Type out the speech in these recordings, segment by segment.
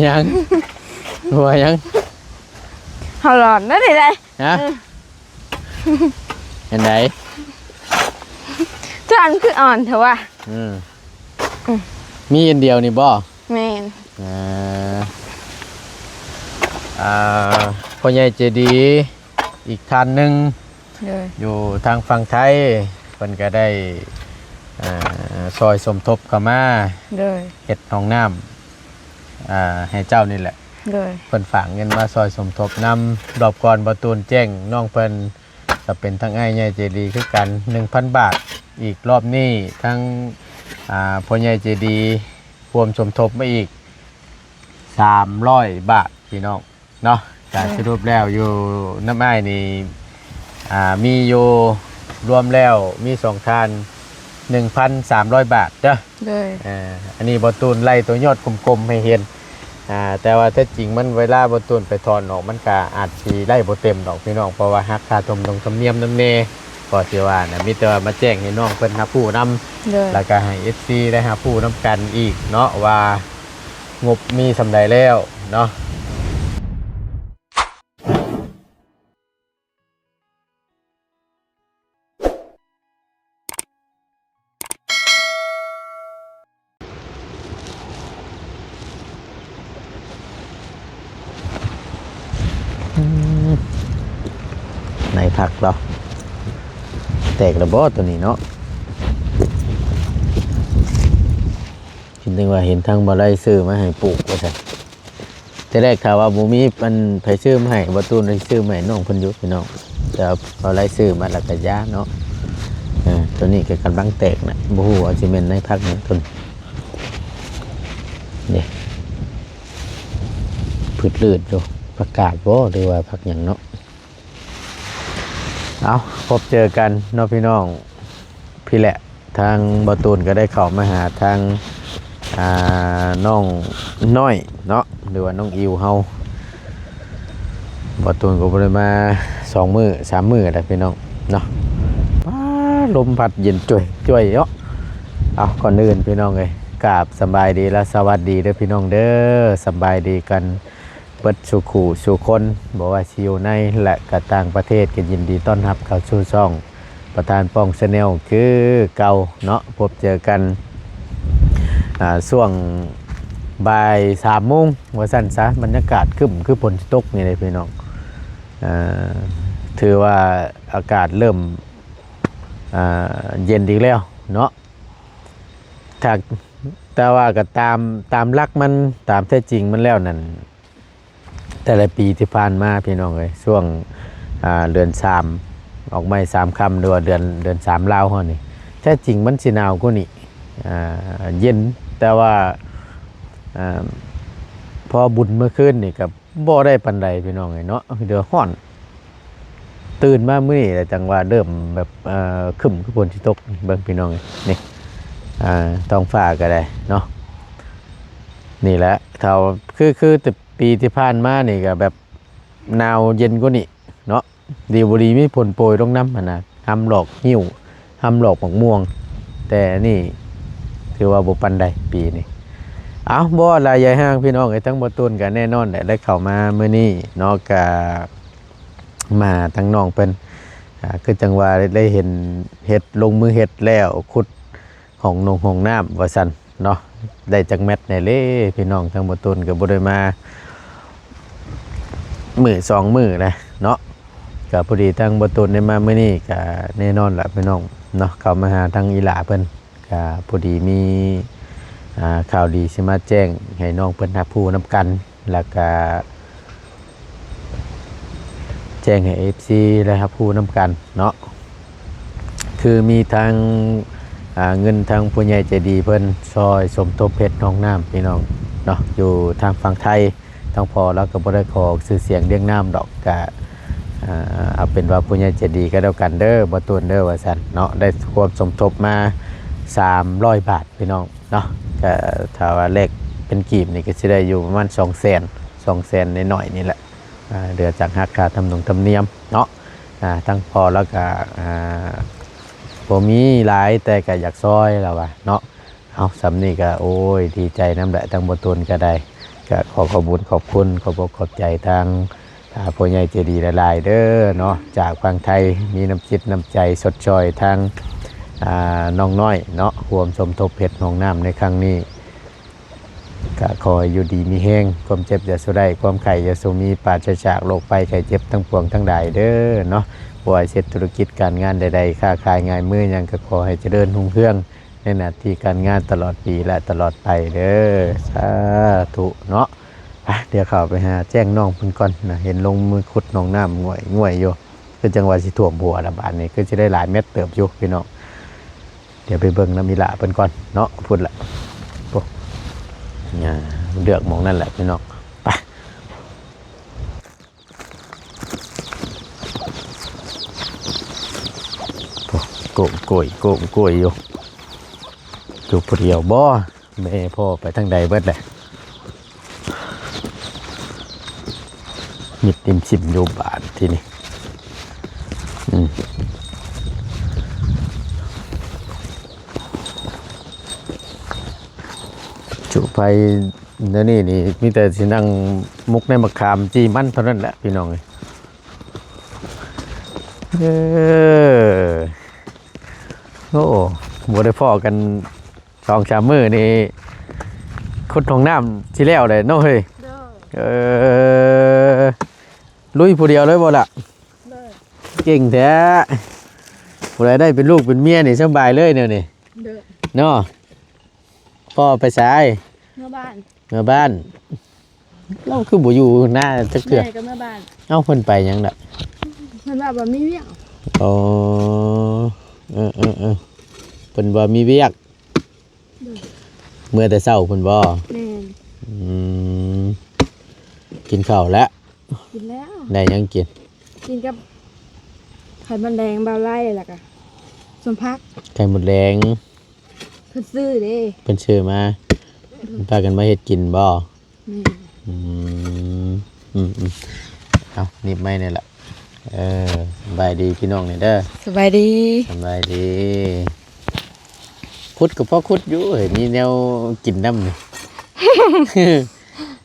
หยัง หัวหยัง เฮาหลอนนั่นนี่แหละ ฮะ เออ อันใด จานคืออ่อนแท้วะ อืม อืม มีอันเดียวนี่บ่ แม่น อ่า อ่า พ่อใหญ่ใจดีอีกท่านหนึ่ง โดย อยู่ทางฝั่งไทย เพิ่นก็ได้ อ่า ซอยสมทบเข้ามา โดย เฮ็ดห้องน้ำ อ่า ให้เจ้านี่แหละ โดย เพิ่นฝากเงินมาซอยสมทบนำ รอบก่อนบ่าวตูนแจ้งน้องเพิ่น ก็เป็นทางอ้ายใหญ่ใจดีคือกัน หนึ่งพันบาท อีกรอบนี้ทาง อ่า พ่อใหญ่ใจดีร่วมสมทบมาอีก สามร้อยบาท พี่น้องเนาะ ก็ โดย สรุปแล้วอยู่นำอ้ายนี่ อ่า มีอยู่รวมแล้วมีสองท่าน หนึ่งพันสามร้อยบาทเด้อ โดย เอ่อ อันนี้บ่าวตูนไล่ตัวยอดกลมๆให้เห็น อ่า แต่ว่าแท้จริงมันเวลาบ่าวตูนไปถอนออก มันก็อาจสิไล่บ่เต็มดอกพี่น้อง เพราะว่าหักค่าธรรมดงธรรมเนียมนำแน่ ก็สิว่านะ มีแต่ว่ามาแจ้งให้น้องเพิ่นรับรู้นำ โดย แล้วก็ให้ เอฟซี ได้รับรู้นำกันอีกเนาะ ว่างบมีส่ำใดแล้วเนาะ อืม ในพักเหรอ แตกแล้วบ่ตัวนี้เนาะ คิดนึกว่าเห็นทางบ่าวไล่ซื้อมาให้ปลูกว่าซั่น แต่แรกถ้าว่าบ่มีอันไผซื้อมาให้ บ่าวตูนสิซื้อมาให้น้องเพิ่นอยู่พี่น้อง แต่ว่าบ่าวไล่ซื้อมาแล้วก็ยาเนาะ เออ ตัวนี้ก็กำลังแตกนะ บ่ฮู้ว่าสิแม่นในพักหยังต้น นี่ พืชลืดอยู่ ผักกาดบ่ หรือว่าผักหยังเนาะ เอา พบเจอกันเนาะพี่น้อง พี้แหละ ทางบ่าวตูนก็ได้เข้ามาหาทาง อ่า น้องน้อยเนาะ หรือว่าน้องอิวเฮา บ่าวตูนก็บ่ได้มาสองมื้อสามมื้อแล้วพี่น้องเนาะ ป๊า ลมพัดเย็นจ้วยๆเนาะ เอา ก่อนอื่นพี่น้องเอ้ย กราบสำบายดีและสวัสดีเด้อพี่น้องเด้อ สำบายดีกัน เบิดสู่คู่สู่คน บ่ว่าสิอยู่ในและก็ต่างประเทศ ก็ยินดีต้อนรับเข้าสู่ช่องประธานป้อง Channel คือเก่าเนาะ พบเจอกัน อ่า ช่วงบ่ายสามโมงว่าซั่นซะ บรรยากาศครึ้มคือฝนสิตกนี่เลยพี่น้อง อ่า ถือว่าอากาศเริ่ม อ่า เย็นอีกแล้วเนาะ ถ้า แต่ว่าก็ตาม ตามหลักมัน ตามแท้จริงมันแล้วนั่น แต่ละปีที่ผ่านมาพี่น้องเอ้ย ช่วง อ่า เดือนสาม ออกไม้สามค่ำ หรือว่าเดือน เดือนสามลาวเฮานี่ แท้จริงมันสิหนาวกว่านี้ อ่า เย็น แต่ว่า อ่า พอบุญเมื่อคืนนี่ก็บ่ได้ปานใดพี่น้องเอ้ยเนาะ เดี๋ยวร้อน ตื่นมามื้อนี้แหละจั่งว่าเริ่มแบบ เอ่อ ครึ้มคือฝนสิตก เบิ่งพี่น้องเอ้ย นี่ อ่า ท้องฟ้าก็ได้เนาะ นี่แหละ ถ้า คือ คือแต่ปีที่ผ่านมานี่ก็แบบหนาวเย็นกว่านี้เนาะ ดีบ่ดีมีฝนโปรยลงนำหั่นน่ะ หำหลอกหิ้ว หำหลอกหมากม่วง แต่อันนี้ถือว่าบ่ปานใดปีนี้ เอ้า บ่หลายใหญ่ห้างพี่น้องเอ้ย ทั้งบ่าวตูนก็แน่นอนแหละ ได้เข้ามามื้อนี้เนาะ ก็ มาทางน้องเพิ่น อ่า คือจั่งว่าได้เห็นเฮ็ด ลงมือเฮ็ดแล้ว ขุดห้องนงห้องน้ำว่าซั่นเนาะ ได้จักแมตช์แหน่เลพี่น้อง ทางบ่าวตูนก็บ่ได้มามื้อสองมื้อแล้วเนาะ ก็พอดีทางบ่าวตูนได้มามื้อนี้ ก็แน่นอนล่ะพี่น้องเนาะ เข้ามาหาทางอีหล่าเพิ่น ก็พอดีมี อ่า ข่าวดีสิมาแจ้งให้น้องเพิ่นรับรู้นำกัน แล้วก็แจ้งให้ เอฟซี ได้รับรู้นำกันเนาะ คือมีทาง อ่า เงินทางผู้ใหญ่ใจดีเพิ่นซอยสมทบเฮ็ดห้องน้ำพี่น้องเนาะ อยู่ทางฝั่งไทย ทางพ่อลาวก็บ่ได้ขอออกชื่อเสียงเรียงนามดอก ก็ อ่า เอาเป็นว่าผู้ใหญ่ใจดีก็แล้วกันเด้อ บ่าวตูนเด้อ ว่าซั่นเนาะ ได้ความสมทบมาสามร้อยบาทพี่น้องเนาะ ก็ถ้าว่าแลกเป็นกีบนี่ก็สิได้อยู่ประมาณสองแสน สองแสนน้อยๆนี่แหละ อ่า เหลือจากหักค่าธรรมนงธรรมเนียมเนาะ อ่า ทางพ่อลาวก็ อ่า บ่มีหลายแต่ก็อยากซอยลาวว่าเนาะ ເອົາ ສ່ຳນີ້ກໍ ໂອ້ຍ ດີໃຈນຳແຫຼະ ທາງບໍ່ຕຸນກໍໄດ້ ກໍຂໍຂອບບຸນຂອບຄຸນ ຂອບອົກຂອບໃຈທາງ ອ່າ ຜູ້ໃຫຍ່ໃຈດີຫຼາຍໆເດີເນາະ ຈາກຝັ່ງໄທ ມີນ້ຳຈິດນ້ຳໃຈຊົດຊ່ອຍທາງ ອ່າ ນ້ອງນ້ອຍເນາະ ຮ່ວມສົມທົບເຮັດຫ້ອງນ້ຳໃນຄັ້ງນີ້ ກໍຂໍໃຫ້ຢູ່ດີມີແຮງ ຄວາມເຈັບຢ່າສູ່ໄດ້ ຄວາມໄຂ້ຢ່າສູ່ມີ ປາສະຈາກໂລກໄພໄຂ້ເຈັບທັງປວງທັງຫຼາຍເດີເນາະ ບໍ່ວ່າເຮັດທຸລະກິດການງານໃດໆ ຄ້າຂາຍງານມືຫຍັງ ກໍຂໍໃຫ້ຈະເລີນຮຸ່ງເຮືອງ ໃນໜ້າທີ່ການງານຕະຫຼອດປີ ແລະ ຕະຫຼອດໄປເດີ ສາທຸເນາະ. ໄປ ດຽວເຂົ້າໄປຫາແຈ້ງນ້ອງເພິ່ນກ່ອນນະ ເຫັນລົງມືຂຸດໜອງນ້ຳງ່ວຍໆຢູ່ ຄືຈັ່ງວ່າຊິຖ້ວມຫົວລະບາດນີ້ ຄືຊິໄດ້ຫຼາຍແມັດເຕີບຢູ່ພີ່ນ້ອງ. ດຽວໄປເບິ່ງນຳອີ່ຫຼ້າເພິ່ນກ່ອນເນາະ ພຸ້ນລະ ໂອ້ ເລືອກໝ່ອງນັ້ນແຫຼະພີ່ນ້ອງ ໄປ. ໂອ້ ໂກ້ງໂກ້ຍ ໂກ້ງໂກ້ຍຢູ່ ຢູ່ຜູ້ດຽວບໍ່? ແມ່ພໍ່ໄປທາງໃດເບິດແຫຼະ? ມິດຕິມຊິມຢູ່ບາດທີນີ້ ອືມ ຈຸໄຟ ແນວນີ້ນີ້ມີແຕ່ຊິນັ່ງໝົກໃນໝາກຂາມຈີ່ມັນເທົ່ານັ້ນແຫຼະພີ່ນ້ອງເອີຍ. ເອີ ໂອ້ ບໍ່ໄດ້ພໍ້ກັນສອງສາມມື້ນີ້ ຂຸດຫ້ອງນ້ຳຊິແລ້ວແຫຼະເນາະເຮີ້ຍ. ໂດຍ ເອີ ລຸຍຜູ້ດຽວເລີຍບໍ່ລະ? ໂດຍ ເກັ່ງແທ້. ຜູ້ໃດໄດ້ເປັນລູກເປັນເມຍນີ້ສະບາຍເລີຍແນວນີ້ ໂດຍ ເນາະ. ພໍ່ໄປໃສ? ເມືອບ້ານ ເມືອບ້ານ. ລາວຄືບໍ່ຢູ່ນາຈັກເທື່ອ? ແມ່ກໍເມືອບ້ານ. ເອົ້າ ເພິ່ນໄປຫຍັງລະ? ເພິ່ນວ່າບໍ່ມີວຽກ. ອໍ ເອີໆໆ ເພິ່ນວ່າມີວຽກ. ໂດຍ ເມືອແຕ່ເຊົ້າພຸ້ນບໍ່? ແມ່ນ. ອືມ ກິນເຂົ້າແລ້ວ? ກິນແລ້ວ. ໄດ້ຫຍັງກິນ? ກິນກັບໄຂ່ມົດແດງບ່າວໄລ່ ແລ້ວກໍສົ້ມຜັກ. ໄຂ່ມົດແດງ ເພິ່ນຊື້ເດ້ ເພິ່ນຊື້ມາ. ໂດຍ ພາກັນມາເຮັດກິນບໍ່? ແມ່ນ. ອືມ ອືມໆ ເອົາ ໜີບໄມ້ນີ້ລະ. ເອີ ສະບາຍດີພີ່ນ້ອງນີ້ເດີ. ສະບາຍດີ ສະບາຍດີ. ຂຸດກໍພໍຂຸດຢູ່ ໃຫ້ມີແນວກິນນຳ.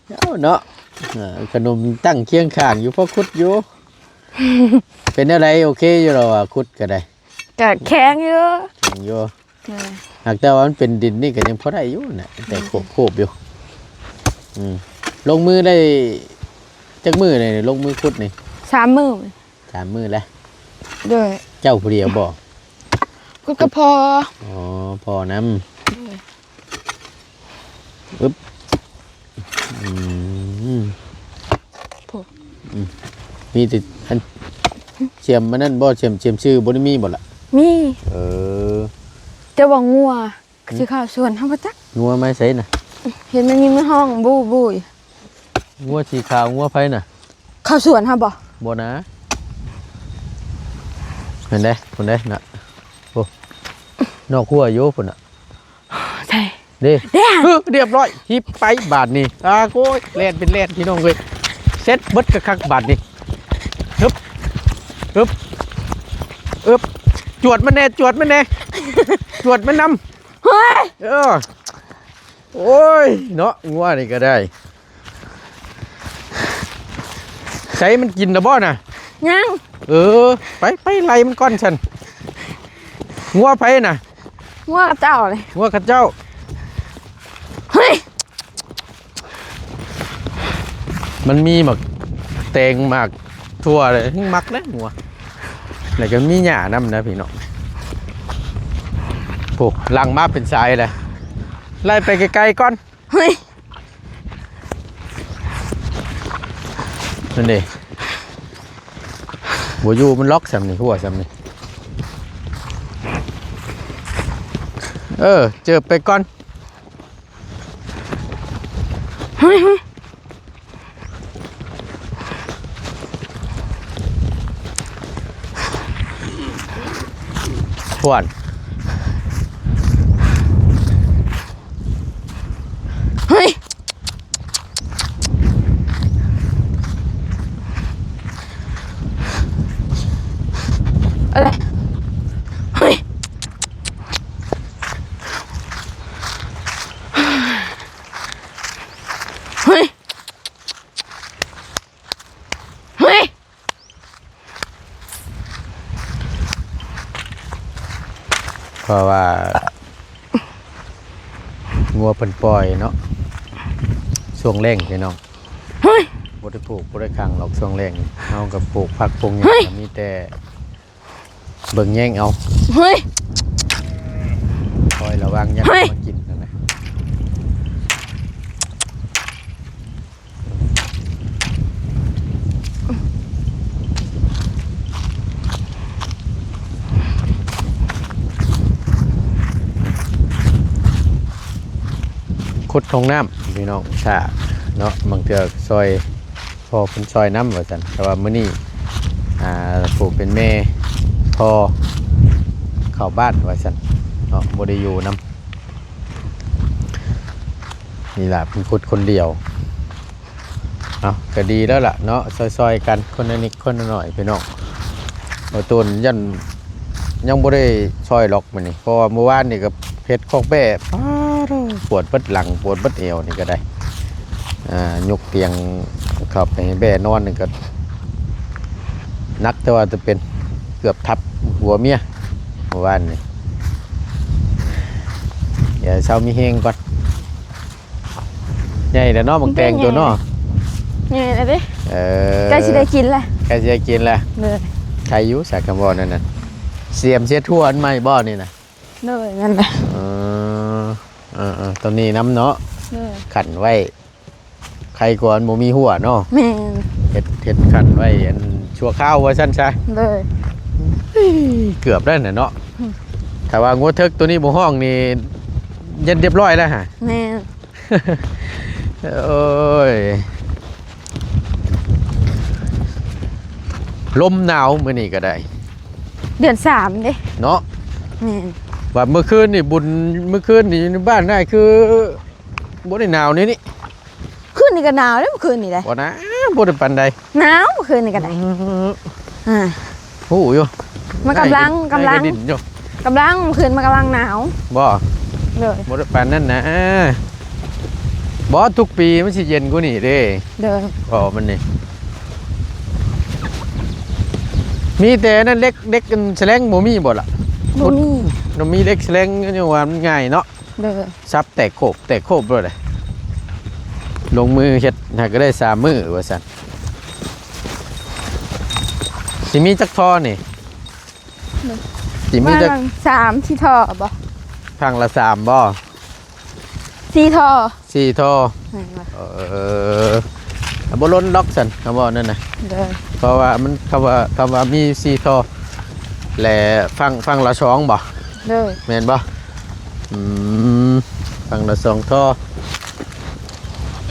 ເອົາເນາະ ເອີ ຂະໜົມຕັ້ງຄຽງຂ້າງຢູ່ ພໍຂຸດຢູ່. ເປັນແນວໃດ ໂອເຄຢູ່ລະວ່າ ຂຸດກໍໄດ້? ກະແຂງຢູ່ ແຂງຢູ່. ເອີ ຫາກແຕ່ວ່າມັນເປັນດິນນີ້ກໍຍັງພໍໄດ້ຢູ່ນະ ແຕ່ ອືມ ໂຄບໆຢູ່. ອືມ ລົງມືໄດ້ຈັກມື້ແລ້ວນີ້ ລົງມືຂຸດນີ້? ສາມມື້. ສາມມື້ແລ້ວ. ໂດຍ. ເຈົ້າຜູ້ດຽວບໍ່? ຂຸດກັບພໍ່. ອໍ ພໍ່ນຳ. ໂດຍ. ອຶບ ອືມ ໂອ້ ອືມ ມີແຕ່ອັນ ສຽມອັນນັ້ນບໍ່? ສຽມ ສຽມຊື່ບໍ່ໄດ້ມີບໍ່ລະ? ມີ. ເອີ ແຕ່ວ່າງົວ ອືມ ຊິເຂົ້າສວນເຮົາບໍ່ຈັກ. ງົວມາໃສນະ? ເຫັນມັນຍິງມັນຮ້ອງບູ້ໆຢູ່. ງົວສີຂາວ ງົວໃຜນະ? ເຂົ້າສວນເຮົາບໍ່? ບໍ່ນາ ເຫັນເດ້ ພຸ້ນເດ້ນະ. ໂອ້ ນອກຮົ້ວຢູ່ພຸ້ນນະ. ໃຊ່ ເດ້ ເດ້ ເອີ ຮຽບຮ້ອຍ ຮີບໄປບາດນີ້. ອາໂກຍ ແລ່ນເປັນແລ່ນພີ່ນ້ອງເອີຍ. ເສັດເບິດກະຄັກບາດນີ້. ຮຶບ ຮຶບ ອຶບ ຈວດມັນແດ່ ຈວດມັນແດ່ ຈວດມັນນຳ. ເຮີ້ຍ ເອີ ໂອ້ຍເນາະ ງົວນີ້ກໍໄດ້. ໃສ ມັນກິນແລ້ວບໍ່ນະ? ຍັງ. ເອີ ໄປ ໄປໄລ່ມັນກ່ອນຊັ້ນ. ງົວໃຜນະ? ງົວເຈົ້າເລີຍ. ງົວເຂົາເຈົ້າ. ເຮີ້ຍ ມັນມີໝາກແຕງ ໝາກຖົ່ວເລີຍ ມັກເດ້ງົວ. ແລ້ວກໍມີຫຍ້ານຳນະພີ່ນ້ອງ. ໂອ້ ຫຼັ່ງມາເປັນສາຍເລີຍ. ໄລ່ໄປໄກໆກ່ອນ. ເຮີ້ຍ ນັ້ນເດ້ ບໍ່ຢູ່ມັນລັອກສ່ຳນີ້ ຮົ້ວສ່ຳນີ້. ເອີ ເຈີບໄປກ່ອນ. ເຮີ້ຍ ເຮີ້ຍ ພວນ ເຮີ້ຍ ເອີ ເຮີ້ຍ. ເຮີ້ຍ ເຮີ້ຍ ເພາະວ່າງົວເພິ່ນປ່ອຍເນາະ ຊ່ວງແລ້ງພີ່ນ້ອງ ເຮີ້ຍ ບໍ່ໄດ້ຜູກບໍ່ໄດ້ຂັງດອກ ຊ່ວງແລ້ງເຮົາກໍປູກຜັກປູກຫຍັງ ເຮີ້ຍ ກໍມີແຕ່ ເບິ່ງແຍງເອົາ ເຮີ້ຍ ຄອຍລະວັງຢ່າ ເຮີ້ຍ ມາກິນຫັ້ນນະ ຂຸດຫ້ອງນ້ຳພີ່ນ້ອງ ຖ້າເນາະ ບາງເທື່ອຊ່ອຍ ພໍ່ເພິ່ນຊ່ອຍນຳວ່າຊັ້ນ ແຕ່ວ່າມື້ນີ້ ອ່າ ຜູ້ເປັນແມ່ພໍ່ເຂົ້າບ້ານວ່າຊັ້ນເນາະ ບໍ່ໄດ້ຢູ່ນຳ ນີ້ລະເພິ່ນຂຸດຄົນດຽວ ເອົາ ກໍດີແລ້ວລະເນາະ ຊ່ອຍໆກັນຄົນລະນິດຄົນລະໜ້ອຍພີ່ນ້ອງ ບໍ່ໂຕນ ຢ້ານຍັງບໍ່ໄດ້ຊ່ອຍດອກມື້ນີ້ ເພາະວ່າມື້ວານນີ້ກໍ ເຮັດຄອກແບ້ ປາດໂທ້ ປວດເບິດຫຼັງ ປວດເບິດແອວນີ້ກໍໄດ້ ອ່າ ຍົກຕຽງເຂົ້າໄປໃຫ້ແບ້ນອນນີ້ກໍໜັກ ແຕ່ວ່າຈະເປັນ ເກືອບທັບຫົວເມຍມື້ວານນີ້ ດຽວໃຫ້ເຊົາມີແຮງກ່ອນ ໃຫຍ່ແລ້ວເນາະ ບັກແຕງໂຕເນາະ ໃຫຍ່ແລ້ວເດ້ ເອີ ໃກ້ຊິໄດ້ກິນແລ້ວ ໃກ້ຊິໄດ້ກິນແລ້ວ ເດີ ໄຄຢູ່ ສາກຳບໍ່ນັ້ນນະ ສຽມເຊັດຫົວອັນໃໝ່ບໍ່ນີ້ນະ? ໂດຍ ແມ່ນແຫຼະ ເອີ ເອີໆ ໂຕນີ້ນຳເນາະ ໂດຍ ຂັນໄວ້ ໄຄກວ່າອັນບໍ່ມີຫົວເນາະ ແມ່ນ ເຮັດ ເຮັດຂັນໄວ້ອັນຊົ່ວຄາວວ່າຊັ້ນຊະ ໂດຍ ເກືອບແລ້ວນະເນາະ ອືມ ຖ້າວ່າງົວເຖິກໂຕນີ້ບໍ່ຮ້ອງນີ້ ເຢັນຮຽບຮ້ອຍແລ້ວຫະ ແມ່ນ ໂອ້ຍ ລົມໜາວມື້ນີ້ກໍໄດ້ ເດືອນສາມເດ້ເນາະ ແມ່ນ ວ່າມື້ຄືນນີ້ບຸນ ມື້ຄືນນີ້ຢູ່ໃນບ້ານນາຍຄືບໍ່ໄດ້ໜາວແນວນີ້ ຄືນນີ້ກໍໜາວເດ້ ມື້ຄືນນີ້ເດ້ ບໍ່ນາ ບໍ່ໄດ້ປານໃດ ໜາວມື້ຄືນນີ້ກໍໄດ້ ອື ອ່າ ຮູ້ຢູ່ ມັນກຳລັງ ກຳລັງ ກຳລັງ ມື້ຄືນມັນກຳລັງໜາວ ບໍ່ ໂດຍ ບໍ່ໄດ້ປານນັ້ນນະ ບໍ່ ທຸກປີມັນຊິເຢັນກວ່ານີ້ເດ້ ໂດຍ ອໍ ມັນນີ້ ມີແຕ່ນັ້ນ ເຫຼັກ ເຫຼັກອັນສະແລງບໍ່ມີບໍ່ລະ? ບໍ່ມີ ບໍ່ມີເຫຼັກສະແລງ ຍ້ອນວ່າມັນງ່າຍເນາະ ໂດຍ ສັບແຕກໂຄບ ແຕກໂຄບໂລດເດ້ ລົງມືເຮັດຫາກກໍໄດ້ສາມມື້ວ່າຊັ້ນ ຊິມີຈັກທໍ່ນີ້? ໂດຍ ຊິມີຈັກ ປະມານສາມສີ່ທໍ່ບໍ? ພັງລະສາມບໍ? ສີ່ທໍ່ ສີ່ທໍ່ ແມ່ນບໍ່? ເອີ ບໍ່ລົ້ນດອກຊັ້ນ ຄຳເວົ້ານັ້ນນະ ໂດຍ ເພາະວ່າມັນ ຄຳວ່າ ຄຳວ່າມີສີ່ທໍ່ ແລະ ຝັ່ງ ຝັ່ງລະສອງບໍ? ໂດຍ ແມ່ນບໍ່? ອືມ ຝັ່ງລະສອງທໍ່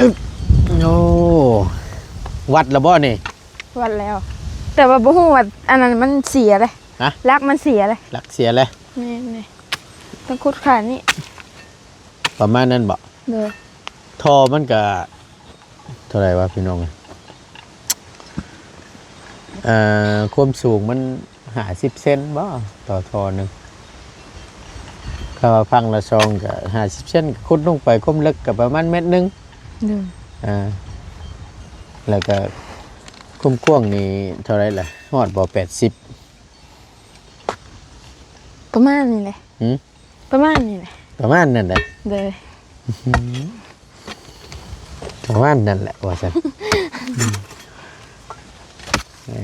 ອຶບ ໂອ້ ວັດລະບໍນີ້? ວັດແລ້ວ ແຕ່ວ່າບໍ່ຮູ້ວ່າອັນນັ້ນມັນເສຍເດ້ ຮະ? ຫຼັກມັນເສຍເດ້ ຫຼັກເສຍແລ້ວ ແມ່ນເດ້ ຕ້ອງຂຸດຂານີ້ ປະມານນັ້ນບໍ? ໂດຍ ທໍ່ມັນກະເທົ່າໃດວະພີ່ນ້ອງເອີຍ ເອີ ຄວາມສູງມັນຫ້າສິບເຊັນບໍ ຕໍ່ທໍ່ໜຶ່ງ ຖ້າວ່າຝັ່ງລະສອງກະຫ້າສິບເຊັນ ຂຸດລົງໄປຄວາມເລິກກະປະມານແມັດໜຶ່ງ ໂດຍ ອ່າ ແລ້ວກະຄວາມກວ້າງນີ້ເທົ່າໃດລະ ຮອດບໍ່ ແປດສິບ? ປະມານນີ້ແຫຼະ ຫື? ປະມານນີ້ແຫຼະ ປະມານນັ້ນແຫຼະ ໂດຍ ປະມານນັ້ນແຫຼະວ່າຊັ້ນ ເອີ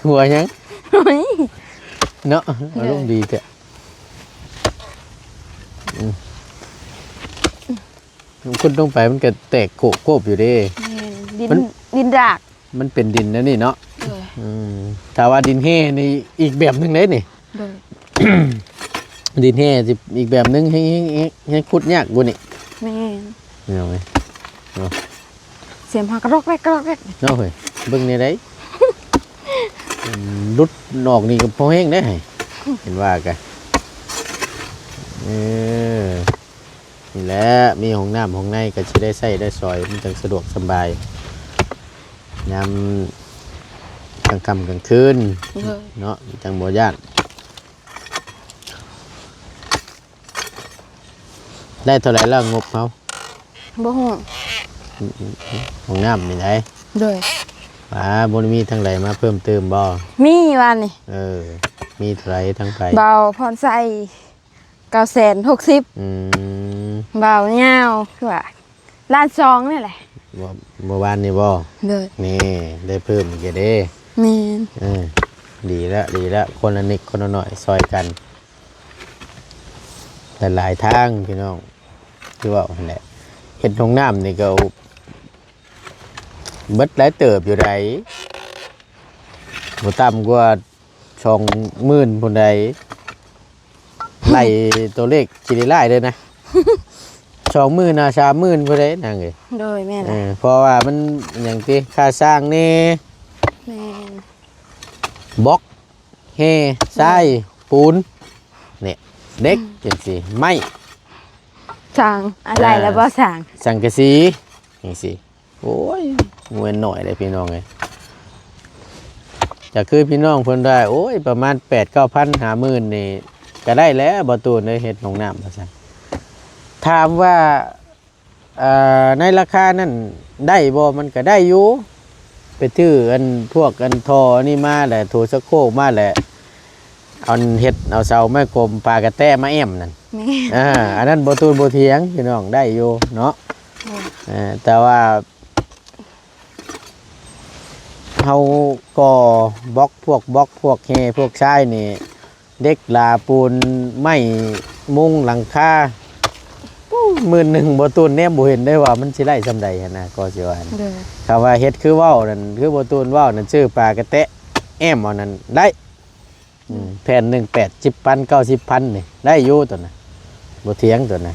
ຫົວຫຍັງ ໂອ້ຍ ເນາະ ໂດຍ ອາລົມດີແທ້ ອືມ ຂຸດລົງໄປມັນກະແຕກໂກບໆຢູ່ເດ້ ແມ່ນ ດິນ ມັນ ດິນດາກ ມັນເປັນດິນແນວນີ້ເນາະ ໂດຍ ອືມ ຖ້າວ່າດິນແຮ່ນີ້ອີກແບບໜຶ່ງເດ້ນີ້ ໂດຍ ດິນແຮ່ຊິອີກແບບໜຶ່ງ ແຮ່ ແຮ່ ແຮ່ຂຸດຍາກກວ່ານີ້ ແມ່ນ ພີ່ນ້ອງເອີຍ ເນາະ ສຽງຫາກະຣອກແຣກ ກະຣອກແຣກ ເນາະເຮີ້ຍ ເບິ່ງແນວໃດ ອືມ ຫຼຸດອອກນີ້ກໍພໍແຮງເດ້ ເຫັນວ່າກະ ເອີ ນີ້ແຫຼະ ມີຫ້ອງນ້ຳຫ້ອງໃນກໍຊິໄດ້ໃຊ້ໄດ້ສອຍ ມັນຈັ່ງສະດວກສະບາຍ ຍາມກາງຄ່ຳກາງຄືນ ໂດຍ ເນາະ ຈັ່ງບໍ່ຢ້ານ ໄດ້ເທົ່າໃດແລ້ວງົບເຮົາ? ບໍ່ຮູ້ ຫ້ອງນ້ຳນີ້ໃດ? ໂດຍ ວ່າບໍ່ໄດ້ມີທາງໃດມາເພີ່ມເຕີມບໍ່? ມີວານນີ້ ເອີ ມີເທົ່າໃດທາງໃຜ? ບ່າວພອນໄຊ ເກົ້າແສນຫົກສິບ ອືມ ບ່າວຍາວ ຄືວ່າລ້ານສອງນີ້ແຫຼະ ເມື່ອ ເມື່ອວານນີ້ບໍ່? ໂດຍ ນີ້ໄດ້ເພີ່ມອີກເດ້ ແມ່ນ ເອີ ດີແລ້ວ ດີແລ້ວ ຄົນລະນິດຄົນລະໜ້ອຍຊ່ອຍກັນ ຫຼາຍໆທາງພີ່ນ້ອງ ຄືເວົ້າຫັ້ນແຫຼະ ເຮັດຫ້ອງນ້ຳນີ້ກໍເບິດຫຼາຍເຕີບຢູ່ໃດ ບໍ່ຕ່ຳກວ່າສອງໝື່ນພຸ້ນໃດ ໄລ່ຕົວເລກຂີ້ຫຼ້າຍເດີນະ ສອງໝື່ນຫາສາມໝື່ນພຸ້ນໃດນາງເອີຍ ໂດຍ ແມ່ນແຫຼະ ເອີ ເພາະວ່າມັນຫຍັງຕິ ຄ່າສ້າງແດ່ ແມ່ນ ບລັອກ ແຮ່ ຊາຍ ໂດຍ ປູນ ນີ້ ເຫຼັກ ອືມ ຈັ່ງຊີ້ ໄມ້ ສ້າງ ອາໄລແລ້ວບໍ່ສ້າງ ສັງກະສີ ຈັ່ງຊີ້ ໂອ້ຍ ບໍ່ແມ່ນໜ້ອຍເດ້ພີ່ນ້ອງເອີຍ ຈະຄືພີ່ນ້ອງເພິ່ນໄດ້ ໂອ້ຍ ປະມານແປດເກົ້າພັນ ຫ້າໝື່ນນີ້ກໍໄດ້ແລ້ວ ບໍ່ຕູນເອີຍ ເຮັດຫ້ອງນ້ຳວ່າຊັ້ນ ຖາມວ່າ ເອີ ໃນລາຄານັ້ນໄດ້ບໍ່? ມັນກໍໄດ້ຢູ່ ໄປຖືອັນພວກອັນທໍ່ອັນນີ້ມາແຫຼະ ຖົ່ວຊັກໂຄກມາແຫຼະ ອັນເຮັດເອົາເສົາໄມ້ກົມປາກະແຕມາແອ້ມນັ້ນ ແມ່ນ ເອີ ອັນນັ້ນບໍ່ຕູນບໍ່ຖຽງພີ່ນ້ອງ ໄດ້ຢູ່ເນາະ ແມ່ນ ເອີ ແຕ່ວ່າ ເຮົາກໍ່ບລັອກ ພວກບລັອກ ພວກແຮ່ ພວກຊາຍນີ້ ເຫຼັກ ຫຼາ ປູນ ໄມ້ ມຸງ ຫຼັງຄາ ໂອ້ ໝື່ນໜຶ່ງ ບໍ່ຕູນແນມບໍ່ເຫັນໄດ້ວ່າມັນຊິໄດ້ສ່ຳໃດຫັ້ນນະ ກໍຊິວ່າ ໂດຍ ຄຳວ່າເຮັດຄືເວົ້ານັ້ນ ຄືບໍ່ຕູນເວົ້ານັ້ນ ຊື້ປາກະແຕແອ້ມເອົານັ້ນໄດ້ ອືມ ແຜ່ນໜຶ່ງແປດສິບພັນ ເກົ້າສິບພັນນີ້ ໄດ້ຢູ່ຕົວນະ ບໍ່ຖຽງຕົວນະ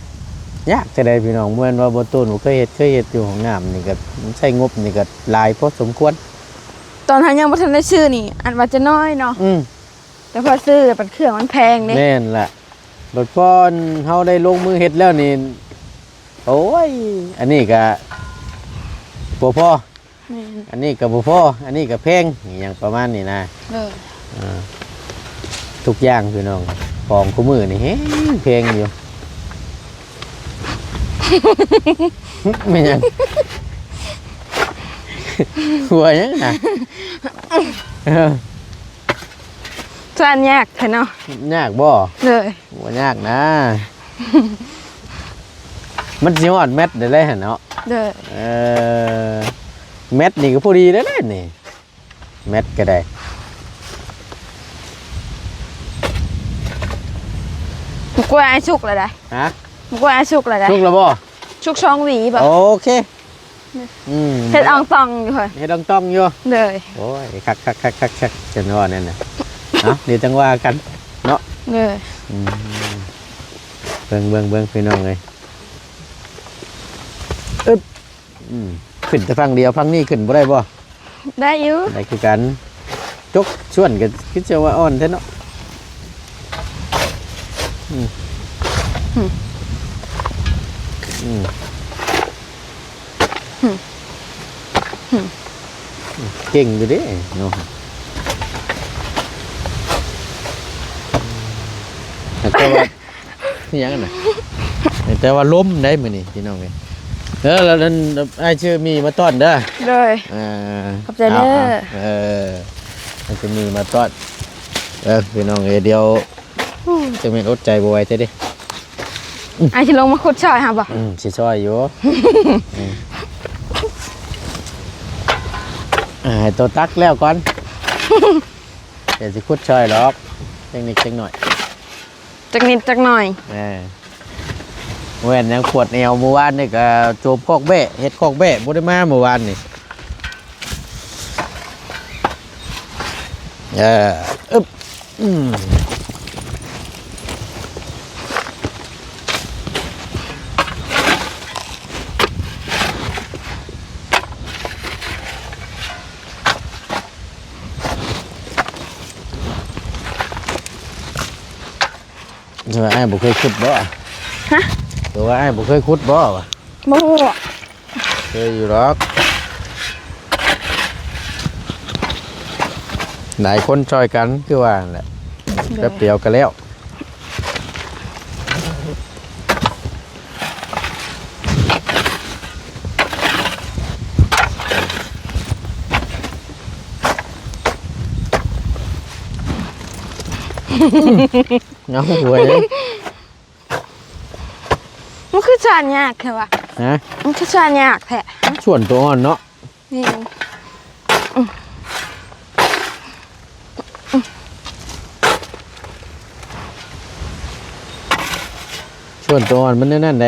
ຍາກແທ້ໃດພີ່ນ້ອງ ບໍ່ແມ່ນວ່າບໍ່ຕູນບໍ່ເຄີຍເຮັດ ເຄີຍເຮັດຢູ່ ຫ້ອງນ້ຳນີ້ກໍໃຊ້ງົບນີ້ກໍຫຼາຍພໍສົມຄວນ ຕອນເຮົາຍັງບໍ່ທັນໄດ້ຊື້ນີ້ ອັນວ່າຈະນ້ອຍເນາະ ອືມ ແຕ່ພໍຊື້ແລ້ວມັນເຄື່ອງມັນແພງເດ້ ແມ່ນລະ ບັດພໍເຮົາໄດ້ລົງມືເຮັດແລ້ວນີ້ ໂອ້ຍ ອັນນີ້ກໍບໍ່ພໍ ແມ່ນ ອັນນີ້ກໍບໍ່ພໍ ອັນນີ້ກໍແພງ ອີ່ຫຍັງປະມານນີ້ນະ ເອີ ເອີ ທຸກຢ່າງພີ່ນ້ອງ ຂອງຄູ່ມື້ນີ້ແຮງແພງຢູ່ ແມ່ນຫຍັງ? ຫົວຫຍັງນະ? ເອີ ສ້ານຍາກແທ້ເນາະ ຍາກບໍ່? ໂດຍ ບໍ່ຍາກນະ ມັນຊິຮອດແມັດໄດ້ແລ້ວຫັ້ນເນາະ ໂດຍ ເອີ ແມັດນີ້ກໍພໍດີແລ້ວນີ້ ແມັດກໍໄດ້ ໝາກກ້ວຍອ້າຍສຸກແລ້ວໃດ໋ ຮະ ໝາກກ້ວຍອ້າຍສຸກແລ້ວໃດ໋ ສຸກແລ້ວບໍ່? ສຸກສອງຫວີບໍ່? ໂອເຄ ອືມ ເຮັດອ່ອງຕ່ອງຢູ່ເຮີ້ຍ ເຮັດອ່ອງຕ່ອງຢູ່ ໂດຍ ໂອ້ຍ ຄັກໆໆໆ ຈັ່ງວ່ານັ້ນນະ ເອົ້າ ດຽວຈັ່ງວ່າກັນເນາະ ໂດຍ ອືມ ເບິ່ງໆໆ ພີ່ນ້ອງເອີຍ ອຶບ ອືມ ຂຶ້ນແຕ່ຝັ່ງດຽວ ຝັ່ງນີ້ຂຶ້ນບໍ່ໄດ້ບໍ່? ໄດ້ຢູ່ ໄດ້ຄືກັນ ຈົກຊວນກໍຄືຈະວ່າອ່ອນແທ້ເນາະ ອືມ ອືມ ອືມ ອືມ ເກັ່ງຢູ່ເດ້ເນາະ ແຕ່ວ່າ ອີຫຍັງຫັ້ນນະ ແຕ່ວ່າລົມໄດ໋ມື້ນີ້ພີ່ນ້ອງເອີຍ ເອີ ແລ້ວນັ້ນອ້າຍຊື້ໝີ່ມາຕ້ອນເດີ ໂດຍ ເອີ ຂອບໃຈເດີ ເອີ ອ້າຍຊື້ໝີ່ມາຕ້ອນ ເອີ ພີ່ນ້ອງເອີຍ ດຽວ ໂອ້ ຈັ່ງແມ່ນອົດໃຈບໍ່ໄຫວແທ້ເດ້ ອ້າຍຊິລົງມາຂຸດຊ່ອຍຫາບໍ່? ອືມ ຊິຊ່ອຍຢູ່ ອືມ ອ່າ ໃຫ້ໂຕຕັກແລ້ວກ່ອນ ດຽວຊິຂຸດຊ່ອຍດອກ ຈັກນິດຈັກໜ້ອຍ ຈັກນິດຈັກໜ້ອຍ ເອີ ແມ່ນຫຍັງປວດແອວ ມື້ວານນີ້ກໍໂຈມຄອກແບ້ ເຮັດຄອກແບ້ ບໍ່ໄດ້ມາມື້ວານນີ້ ເອີ ອຶບ ອືມ ແຕ່ວ່າອ້າຍບໍ່ເຄີຍຂຸດບໍ່? ຮະ? ແຕ່ວ່າອ້າຍບໍ່ເຄີຍຂຸດບໍ່ວະ? ບໍ່ຮູ້. ເຄີຍຢູ່ດອກ. ຫຼາຍຄົນຊ່ອຍກັນຄືວ່ານັ້ນແຫຼະ. ໂດຍ. ແປັບດຽວກໍແລ້ວ. ເອົາ ໂອ້ຍ ມັນຄືສານຍາກແທ້ວະ? ຮະ? ມັນຄືສານຍາກແທ້? ສ່ວນຕົວອ່ອນເນາະ. ນີ້ ສ່ວນຕົວອ່ອນມັນແນວນັ້ນໃດ.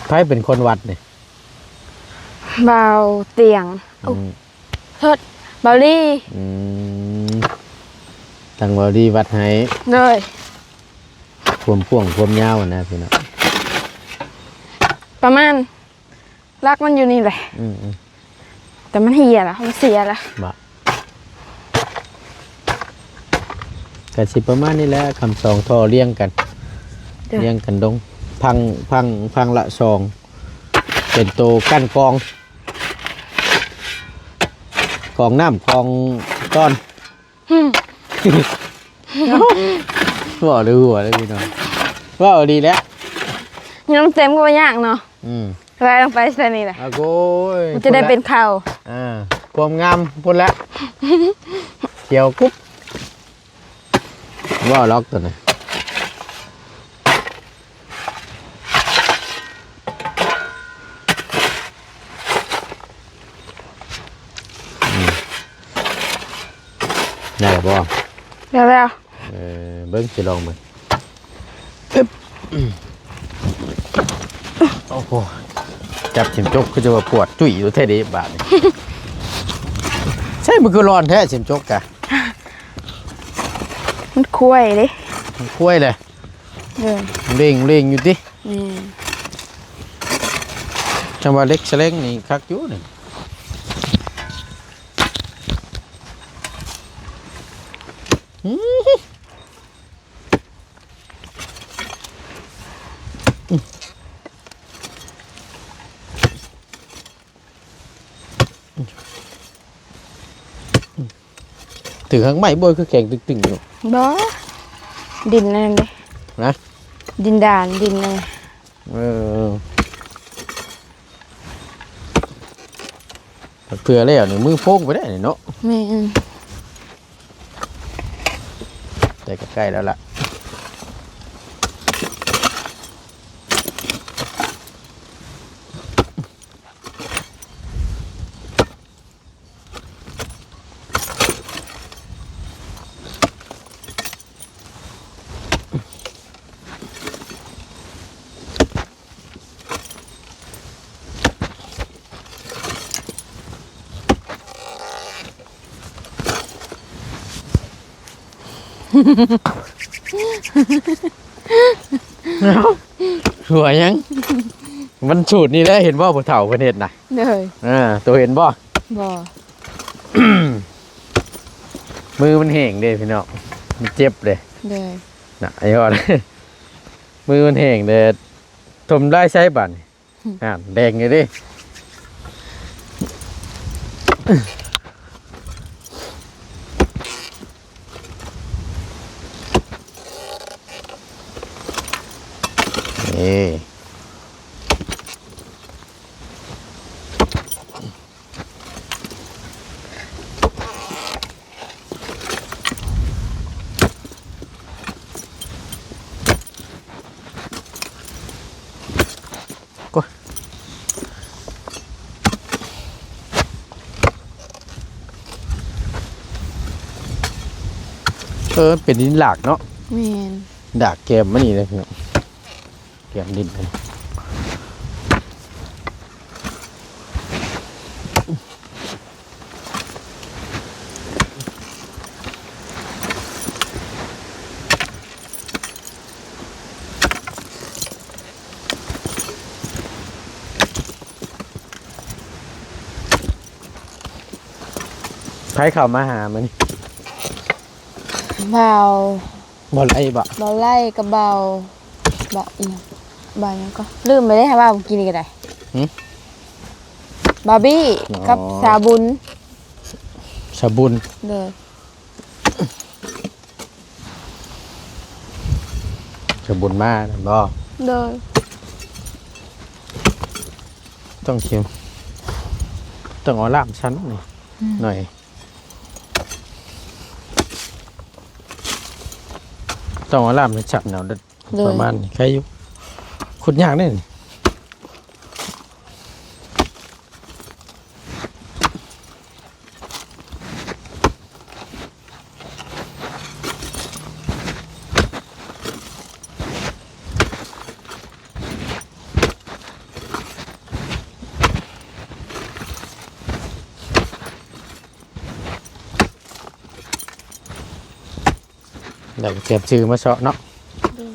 ໃຜເປັນຄົນວັດນີ້? ບ່າວຕຽງ. ອືມ ໂທດ ບ່າວລີ. ອືມ ທາງບ່າວລີວັດໃຫ້. ໂດຍ ຄວາມກວ້າງຄວາມຍາວນະພີ່ນ້ອງ ປະມານ ຫຼັກມັນຢູ່ນີ້ແຫຼະ. ອືມໆ ແຕ່ມັນເຫຍລະ ມັນເສຍລະ. ບໍ່ ກະຊິປະມານນີ້ແຫຼະ ຄຳສອງທໍ່ລຽງກັນ. ໂດຍ ລຽງກັນລົງ ພັງ ພັງ ພັງລະສອງ ເປັນໂຕກັ້ນກອງ ກອງນ້ຳ ກອງຕອນ. ຫຶ ເວົ້າແຕ່ຫົວເລີຍພີ່ນ້ອງ ເວົ້າດີແຫຼະ. ຍາມເຕັມກໍບໍ່ຍາກເນາະ. ອືມ ໄຫຼລົງໄປໃສ່ນີ້ແຫຼະ. ອາ ໂອ້ຍ ມັນຈະໄດ້ເປັນເຂົ້າ. ອ່າ ຄວາມງາມພຸ້ນແຫຼະ ຂຽວກຸບ. ເວົ້າລັອກຕົວນີ້. ອືມ ໄດ້ແລ້ວບໍ່? ໄດ້ແລ້ວ. ເອີ ເບິ່ງ ຊິລອງເບິ່ງ. ອຶບ ໂອ້ໂຫ ຈັບເຂັມຈົກຄືຈະວ່າປວດຈຸ້ຍຢູ່ແທ້ເດບາດນີ້. ໃຊ້ ມັນຄືຮ້ອນແທ້ເຂັມຈົກກະ. ມັນຄວາຍເດ້ ມັນຄວາຍແຫຼະ. ເອີ ເລັ່ງ ເລັ່ງຢູ່ຕິ. ແມ່ນ ຈັ່ງວ່າເຫຼັກສະແລງນີ້ຄັກຢູ່ນີ້. ຖືກຫາກໄມ້ບໍ່ ຄືແຂງຕຶງໆຢູ່. ບໍ່ ດິນອັນນັ້ນເດ້. ນະ ດິນດານ ດິນອັນນັ້ນ. ເອີ ເພື່ອແລ້ວນີ້ມືໂພງໄປໄດ້ນີ້ເນາະ. ແມ່ນ ແຕ່ກໍໃກ້ແລ້ວລະ. ຫົວຫຍັງ? ມັນສູດນີ້ແຫຼະ ເຫັນບໍ່ຜູ້ເຖົ້າເພິ່ນເຮັດນະ. ໂດຍ ອ່າ ໂຕເຫັນບໍ່? ບໍ່. ມືມັນແຫ້ງເດ້ພີ່ນ້ອງ ມັນເຈັບເດ້. ໂດຍ ນະ ໄອ້ຮອດ ມືມັນແຫ້ງເດ້. ຖົມລາຍໃສບາດນີ້? ອ່າ ແດງຢູ່ເດ້. ນີ້ ເອີ ເປັນດິນຫຼາກເນາະ. ແມ່ນ ດາກແກມມານີ້ເລີຍເນາະ. ກຽມດິນ ໃຜເຂົ້າມາຫາມື້ນີ້? ບ່າວ ບ່າວໄລ່ບໍ? ບ່າວໄລ່ກັບບ່າວ ບ່າວອີ່ຫຍັງ ບ່າວຫຍັງກໍລືມໄປເດ້ ວ່າມື້ກີ້ນີ້ກໍໄດ້. ຫື? ບ່າວບີ້ ອໍ ກັບສາວບຸນ. ສາວບຸນ. ໂດຍ. ສະບຸນມາແມ່ນບໍ່? ໂດຍ. ຕ້ອງເຂັ້ມ ຕ້ອງເອົາລ້າມຊັ້ນນີ້ ອືມ ໜ້ອຍ ຕ້ອງເອົາລ້າມຊັ້ນເອົາ ໂດຍ ປະມານນີ້ ໄຄຢູ່ ຂຸດຍາກເດ້ນີ້. ແລ້ວກໍຕຽມຊື່ມາເຊາະເນາະ. ໂດຍ.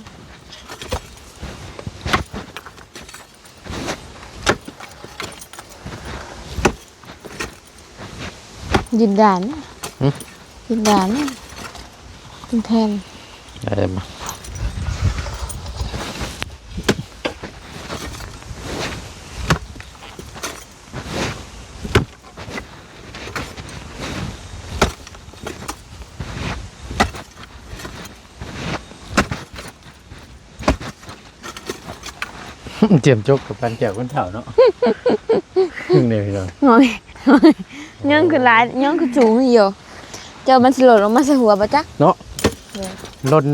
ດິນດານ ຫຶ? ດິນດານ ດິນແຜ່ນ ໄດ້ບໍ່? ຕຽມຈົກກັບການແຈກຄົນເຖົ້າເນາະ. ນີ້ພີ່ນ້ອງ ໂອ້ຍ ຍັງຄືຫຼາຍ ຍັງຄືສູງຢູ່ ເຈົ້າມັນຊິຫຼົ່ນລົງມາໃສ່ຫົວບໍ່ຈັກເນາະ. ໂດຍ. ຫຼົ່ນ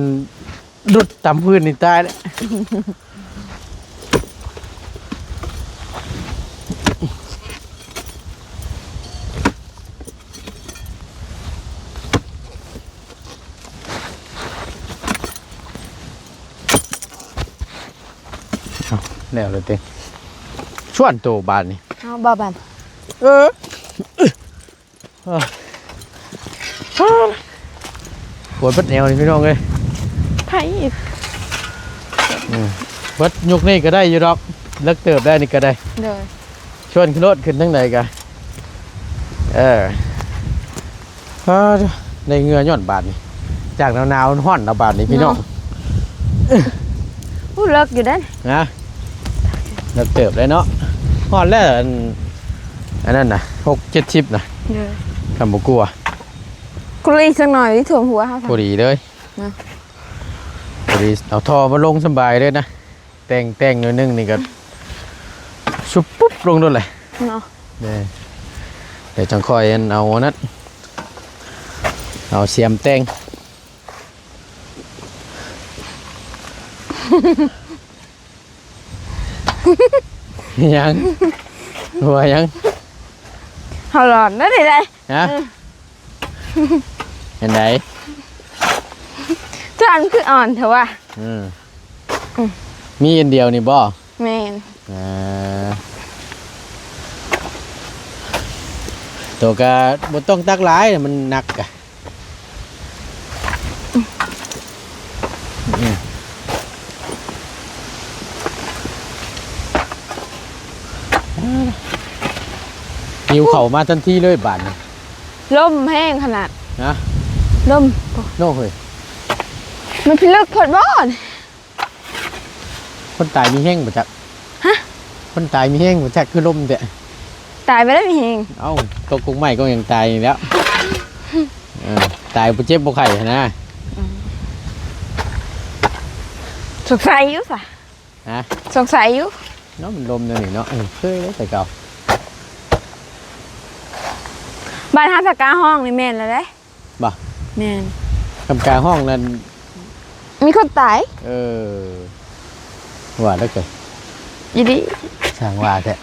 ຫຼຸດຕຳພື້ນນີ້ຕາຍແລ້ວ. ເອົາ ແລ້ວເລີຍຕິ ຊວນໂຕບາດນີ້ ເອົາບໍ່ບາດ ເອີ. ໂອ້ຍ ປວດເບິດແອວນີ້ພີ່ນ້ອງເອີຍ ໄຜ ອືມ ເບິດຍຸກນີ້ກໍໄດ້ຢູ່ດອກ ເລິກເຕີບໄດ້ນີ້ກໍໄດ້. ໂດຍ. ຊວນຂຶ້ນໂລດ ຂຶ້ນທາງໃດກະ ເອີ ອາ ໄດ້ເຫື່ອຍ້ອນບາດນີ້ ຈາກໜາວໆ ຮ້ອນແລ້ວບາດນີ້ພີ່ນ້ອງ ເນາະ. ໂອ້ ເລິກຢູ່ເດ້ ນະ ເລິກເຕີບໄດ້ເນາະ ຮອດແລ້ວ ອັນ ອັນນັ້ນນະ ຫົກເຈັດສິບນະ. ໂດຍ. ຄັນບໍ່ກົວ ກຸລີກຈັກໜ່ອຍ ທີ່ຖ້ວມຫົວເຮົາ ພໍດີເລີຍ ນະ ພໍດີ. ເອົາທໍ່ມາລົງສະບາຍເລີຍນະ ແຕ່ງ ແຕ່ງໜ້ອຍໜຶ່ງນີ້ກໍຊຸບປຸບລົງໂດດເລີຍ ເນາະ. ເດ້ ດຽວຈັ່ງຄ່ອຍອັນ ເອົາອັນນັ້ນ ເອົາສຽມແຕ່ງ. ຫຍັງ? ຫົວຫຍັງ? ເຮົາຫຼອນນະນີ້ໄດ໋. ຮະ? ເອີ ອັນໃດ? ຈານຄືອ່ອນແທ້ວະ? ເອີ ອືມ ມີອັນດຽວນີ້ບໍ່? ແມ່ນ. ອ່າ ໂຕກະບໍ່ຕ້ອງຕັກຫຼາຍ ມັນໜັກກະ. ຫິວເຂົ້າມາທັນທີເລີຍບາດນີ້ ລົມແຮງຂະໜາດ. ນະ ລົມ ໂອ້ເຮີ້ຍ ມັນພິລຶກໂພດບໍ່? ຄົນຕາຍມີແຮງບໍ່ຈັກ. ຮະ? ຄົນຕາຍມີແຮງບໍ່ຈັກ ຄືລົມແທ້. ຕາຍບໍ່ໄດ້ມີແຮງ. ເອົ້າ ຕົກກົກໄມ້ກົກຫຍັງຕາຍນີ້ແຫຼ້ວ. ເອີ ຕາຍບໍ່ເຈັບບໍ່ໄຂ້ຫັ້ນນະ. ອືມ ສົງໄສຢູ່ຊະ. ຮະ? ສົງໄສຢູ່ເນາະ ມັນລົມແນວນີ້ເນາະ. ເອີ ເຄີຍແຕ່ເກົ່າ. ບ້ານເຮົາສະກາຫ້ອງນີ້ແມ່ນແລ້ວເດ້. ບໍ່? ແມ່ນ. ກຳກາຫ້ອງນັ້ນມີຄົນຕາຍ. ເອີ ວ່າແລ້ວກໍ ອີ່ຫຼີ ຊ່າງວ່າແທ້.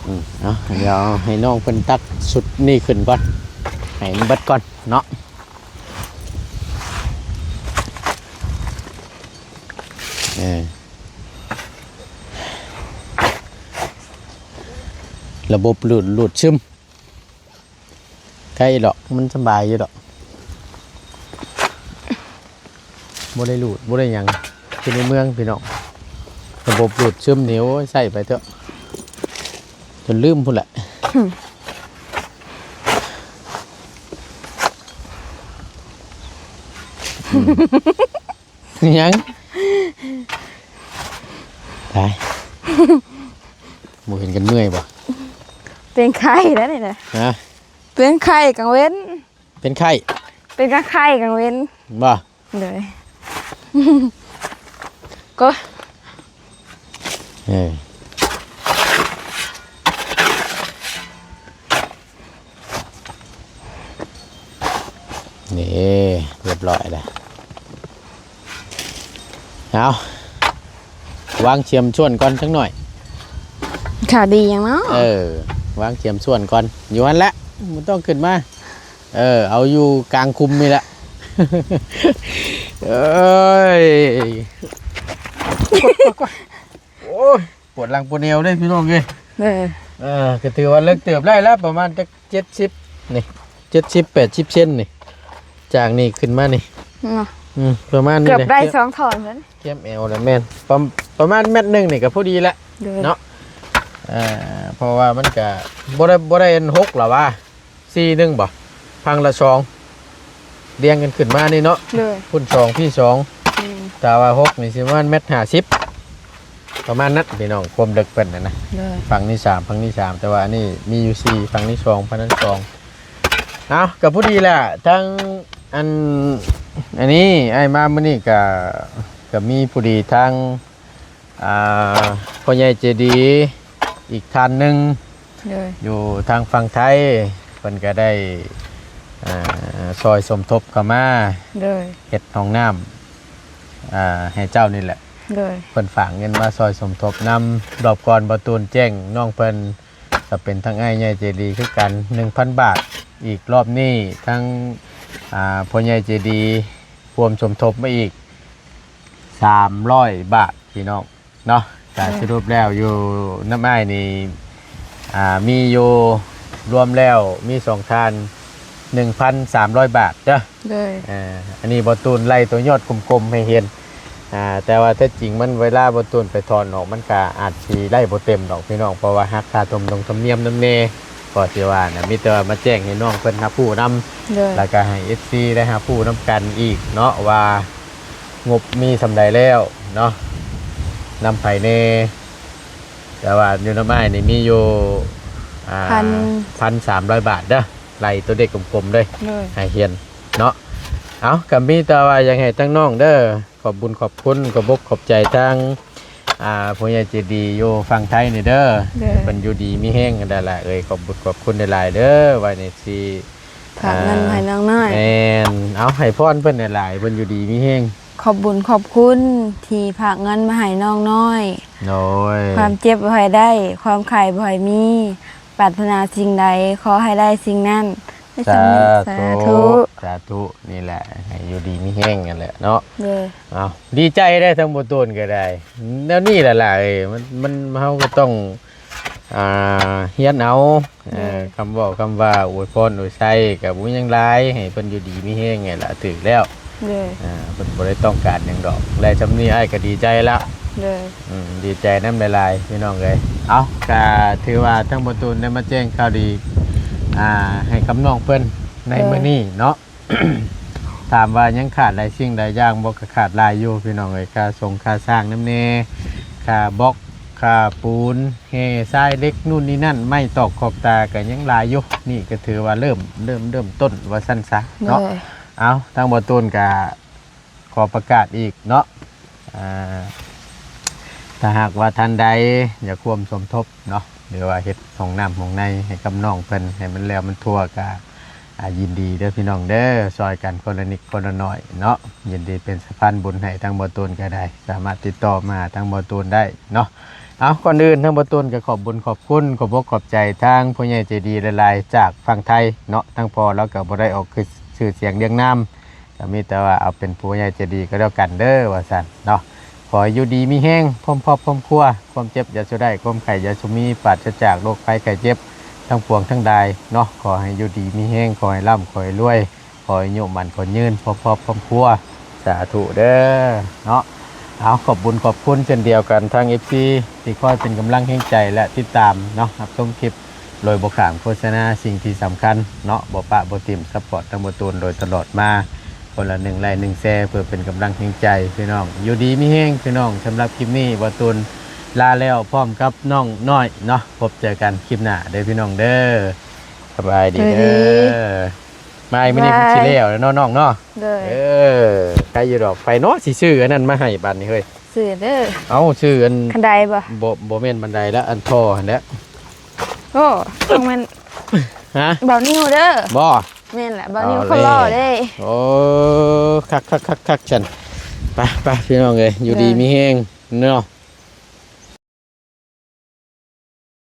ອືມ ເອົາ ດຽວໃຫ້ນ້ອງເພິ່ນຕັກຊຸດນີ້ຂຶ້ນກ່ອນ ໃຫ້ມັນເບິດກ່ອນເນາະ. ເອີ ລະບົບດູດ ດູດຊຶມ ໄກດອກ ມັນສະບາຍຢູ່ດອກ ບໍ່ໄດ້ດູດ ບໍ່ໄດ້ຫຍັງ. ຢູ່ໃນເມືອງພີ່ນ້ອງ ລະບົບດູດຊຶມນີ້ ໂອ້ຍ ໃຊ້ໄປເຖາະ ຈົນລືມພຸ້ນແຫຼະ. ອືມ ອືມ. ຫຍັງ? ຕາຍ ບໍ່ເຫັນກັນເມື່ອຍບໍ່? ເປັນໄຂ້ແລ້ວນີ້ນະ. ຮະ? ເປັນໄຂ້ກາງເວັນ. ເປັນໄຂ້? ເ เป็นกลางค่ำกลางเว็น บ่ เลย ก็ เออ นี่ เรียบร้อยแล้ว เอา วางเสียมส่วนก่อนจักหน่อย ข่าวดีหยังเนาะ เออ วางเสียมส่วนก่อน อยู่หั่นแหละ บ่ต้องขึ้นมา เออ เอาอยู่กลางคุมนี่แหละ เอ้ย โอ้ย ปวดหลังปวดเอวเด้พี่น้องเอ้ย เออ เออ ก็ถือว่าเลิกเติบได้แล้ว ประมาณจักเจ็ดสิบนี่ เจ็ดสิบ แปดสิบเซนนี่ จากนี่ขึ้นมานี่ เนาะ อืม ประมาณนี้ เกือบได้ แหละ สองท่อนเพิ่น เทียมแอวแล้วแม่น ประ- ประมาณเมตรหนึ่งนี่ก็พอดีแล้ว โดย เนาะ เอ่อ เพราะว่ามันก็บ่ได้ บ่ได้อันหกหรอวะ สี่หนึ่งบ่ พังละสอง เรียงกันขึ้นมานี่เนาะ โดย พุ้นสอง พี้สอง อืม ถ้าว่าหกนี่สิประมาณเมตรห้าสิบ ประมาณนั้นพี่น้อง ความลึกเพิ่นน่ะนะ โดย ฝั่งนี้สาม ฝั่งนี้สาม แต่ว่าอันนี้มีอยู่สี่ ฝั่งนี้สอง ฝั่งนั้นสอง เอา ก็พอดีแหละ ทั้งอัน อันนี้อ้ายมามื้อนี้ก็ ก็มีพอดีทั้ง อ่า พ่อใหญ่ใจดีอีกท่านหนึ่ง โดย อยู่ทางฝั่งไทย เพิ่นก็ได้ อ่า ช่วยสมทบเข้ามา โดย เฮ็ดห้องน้ำ อ่า ให้เจ้านี่แหละ โดย เพิ่นฝากเงินมาช่วยสมทบนำ รอบก่อนบ่าวตูนแจ้งน้องเพิ่น ก็เป็นทางอ้ายใหญ่ใจดีคือกัน หนึ่งพันบาท อีกรอบนี้ทาง อ่า พ่อใหญ่ใจดีร่วมสมทบมาอีก สามร้อยบาท พี่น้องเนาะ ก็ โดย สรุปแล้วอยู่นำอ้ายนี่ อ่า มีอยู่รวมแล้วมีสองท่าน หนึ่งพันสามร้อยบาทเด้อ โดย อ่า อันนี้บ่าวตูนไล่ตัวยอดกลมๆให้เห็น อ่า แต่ว่าแท้จริงมันเวลาบ่าวตูนไปถอนออก มันก็อาจสิไล่บ่เต็มดอกพี่น้อง เพราะว่าหักค่าธรรมดงธรรมเนียมนำแน่ ก็สิว่านะ มีแต่ว่ามาแจ้งให้น้องเพิ่นรับรู้นำ โดย แล้วก็ให้ เอฟซี ได้รับรู้นำกันอีกเนาะ ว่างบมีส่ำใดแล้วเนาะ นำไผแน่ แต่ว่าอยู่นำอ้ายนี่มีอยู่ อ่า พัน พันสามร้อยบาทเด้อ ไล่ตัวเลขกลมๆเลย โดย ให้เห็นเนาะ เอา ก็มีแต่ว่าอยากให้ทั้งน้องเด้อ ขอบบุญขอบคุณ ขอบอกขอบใจทาง อ่า ผู้ใหญ่ใจดีอยู่ฝั่งไทยนี่เด้อ โดย เพิ่นอยู่ดีมีแฮงนั่นแหละเอ้ย ขอบบุญขอบคุณหลายๆเด้อ ไว้ในสิ ฝากเงิน อ่า ให้น้องน้อย แม่น เอา ให้พรเพิ่นหลายๆ เพิ่นอยู่ดีมีแฮง ขอบบุญขอบคุณที่ฝากเงินมาให้น้องน้อย โดย ความเจ็บบ่ให้ได้ ความไข้บ่ให้มี ปรารถนาสิ่งใดขอให้ได้สิ่งนั้น สาธุ สาธุ สาธุ นี่แหละ ให้อยู่ดีมีแฮงนั่นแหละเนาะ โดย เอา ดีใจได้ทั้งบ่าวตูนก็ได้ แนวนี้แหละล่ะเอ้ย มัน มัน เฮาก็ต้อง อ่า เฮียนเอา เออ โดย คำเว้าคำว่าอวยพรอวยไชก็บ่มีหยังหลาย ให้เพิ่นอยู่ดีมีแฮงนี่ล่ะ ถืกแล้ว โดย อ่า เพิ่นบ่ได้ต้องการหยังดอก ได้ส่ำนี้อ้ายก็ดีใจแล้ว โดย อืม ดีใจนำหลายๆ พี่น้องเอ้ย เอา ก็ถือว่าทั้งบ่าวตูนได้มาแจ้งข่าวดี อ่า ให้กับน้องเพิ่นใน โดย มื้อนี้เนาะ ถามว่ายังขาดหลายสิ่งหลายอย่างบ่ ก็ขาดหลายอยู่พี่น้องเอ้ย ค่าส่งค่าสร้างนำแน่ ค่าบล็อก ค่าปูน แห่ทราย เหล็ก นู่นนี่นั่น ไม้ตอกขอบตา ก็ยังหลายอยู่ นี่ก็ถือว่าเริ่ม เริ่ม เริ่มต้นว่าซั่นซะเนาะ โดย เอา ทางบ่าวตูนก็ขอประกาศอีกเนาะ อ่า ถ้าหากว่าท่านใดอยากร่วมสมทบเนาะ หรือว่าเฮ็ดห้องน้ำห้องในให้กับน้องเพิ่น ให้มันแล้วมันทั่ว ก็ อ่า ยินดีเด้อพี่น้องเด้อ ช่วยกันคนละนิดคนละหน่อยเนาะ ยินดีเป็นสะพานบุญให้ทางบ่าวตูนก็ได้ สามารถติดต่อมาหาทางบ่าวตูนได้เนาะ เอา ก่อนอื่นทางบ่าวตูนก็ขอบบุญขอบคุณ ขอบอกขอบใจทางผู้ใหญ่ใจดีหลายๆ จากฝั่งไทยเนาะ ทางพ่อเราก็บ่ได้ออกคือชื่อเสียงเรียงนาม ก็มีแต่ว่าเอาเป็นผู้ใหญ่ใจดีก็แล้วกันเด้อ ว่าซั่นเนาะ ขอให้อยู่ดีมีแฮง พร้อมครอบพร้อมครัว ความเจ็บอย่าสู่ได้ ความไข้อย่าสู่มี ปราศจากโรคภัยไข้เจ็บ ทั้งปวงทั้งหลายเนาะ ขอให้อยู่ดีมีแฮง ขอให้ร่ำ ขอให้รวย ขอให้อายุหมั้นขวัญยืน พร้อมครอบพร้อมครัว สาธุเด้อเนาะ เอา ขอบบุญขอบคุณเช่นเดียวกันทาง เอฟซี ที่คอยเป็นกำลังแฮงใจและติดตามเนาะ รับชมคลิป โดยบ่ข้ามโฆษณา สิ่งที่สำคัญเนาะ บ่ปะบ่ถิ่ม ซัปพอร์ตทางบ่ตูนโดยตลอดมา คนละหนึ่งไลค์หนึ่งแชร์ เพื่อเป็นกำลังแฮงใจพี่น้อง อยู่ดีมีแฮงพี่น้อง สำหรับคลิปนี้บ่ตูนลาแล้วพร้อมกับน้องน้อยเนาะ พบเจอกันคลิปหน้าเด้อพี่น้องเด้อ สบายดีเด้อ สบายดี ມາມື້ນີ້ ບາຍ ຄືຊິແລ້ວແລ້ວເນາະນ້ອງເນາະ. ໂດຍ ເອີ ໃກ້ຢູ່ດອກ. ໃຜເນາະຊິຊື້ອັນນັ້ນມາໃຫ້ບັດນີ້ເຮີ້ຍ? ຊື້ເດີ. ເອົ້າ ຊື້ອັນ ຄັນໄດບໍ່? ບໍ່ ບໍ່ແມ່ນບັນໄດລະ ອັນທໍ່ຫັ້ນແຫຼະ. ໂອ້ ຕ້ອງແມ່ນ ຮະ? ບ່າວນິວເດີ. ບໍ່? ແມ່ນແຫຼະ ບ່າວນິວ ເອົາ ຄົນຫຼໍ່ເດ້. ໂອ້ ຄັກໆໆໆ ຊັ້ນ. ໄປໆ ພີ່ນ້ອງເອີຍ ຢູ່ດີ ໂດຍ ມີແຮງເນາະ.